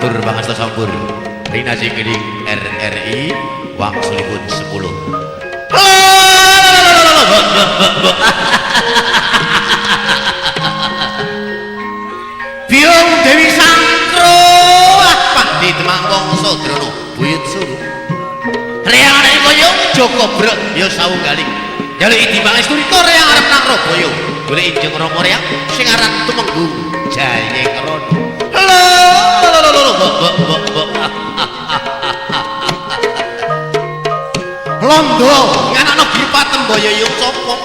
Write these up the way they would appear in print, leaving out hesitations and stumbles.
Katur pangasta sampur Rina Singgiring RRI wangsulipun 10. Biung Dewi Sangkro Pak di Demang Wangsa Drona Buyut Suru. Reang anake kaya Joko Brek ya sawunggaling. Njaluk idi pangestu rika reang arep nang Rabaya. Golek Injeng Rama reang sing aran Tumenggung Jayengrana. Lho lho lho lho mbok mbok mbok mbok. Londo nganakno Giri Patembaya yung sapa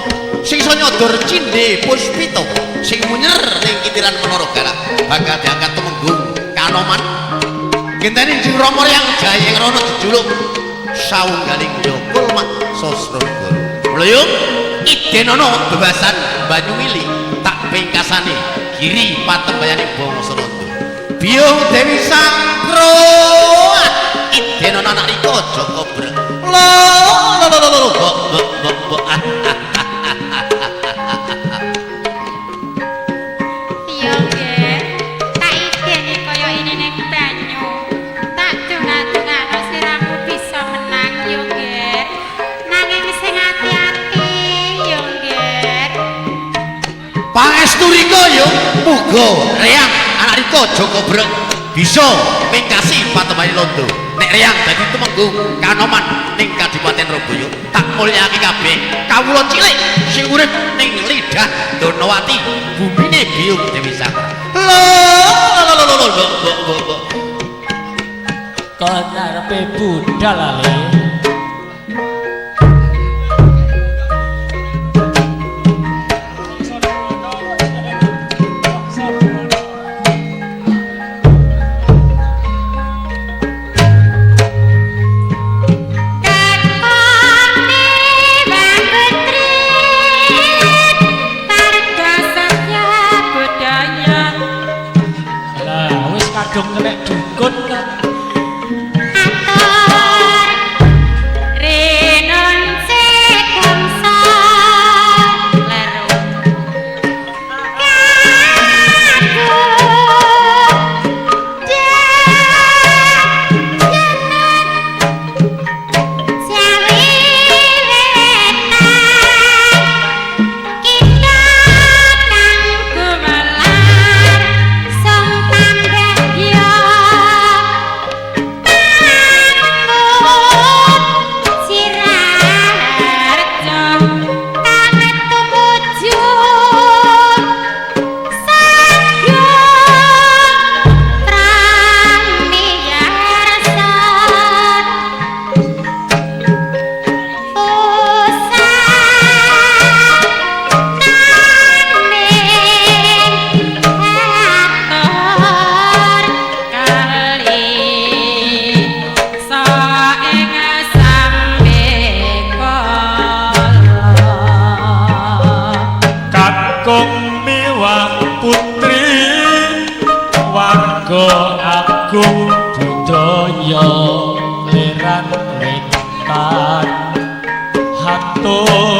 sing iso nyodor cindhe puspita sing munyer ning kitiran Menara Galak bakal diangkat Tumenggung Kanoman. Genteni Injeng Rama reang Jayengrana jejuluk sawunggaling ya Kulmak Sasranegara. Mula yung idenono bebasan Banyumili tak pingkasane Giri Patembayane bangsa Nanda. Biung Dewi Sangkro idenono anak rika Joko Brek. Lho lho lho lho mbok mbok mbok mbok. Iya nggih. Tak ideni kaya ini ning banyu. Tak dongak-dongakno siramu bisa menang yo nggih. Nanging sing ati-ati yo nggih. Pangestu rika yo muga reang anak rika Joko Brek bisa pingkasi Patembayane Londo. Nek reang dadi Tumenggung Kanoman ning Kadipaten Rabaya tak mulyakake kabeh kawula cilik sing urip ning lidah Donowati bumine Biung Dewi Sangkro. Lho lho lho lho mbok mbok mbok mbok. Kon arepe budal ale. Kakone Putri targa satya budaya. Lah wis kadung kenek dukun kan. Atur rinunce gangsa leru kagung jeneng Jawi wetan kita kang gumelar sung pambagya pamut siraharja kang tumuju sagya pramiyarsa pusakaning atur kali saing sambekala. Kakung miwah putri warga agung budaya liran wetan hatur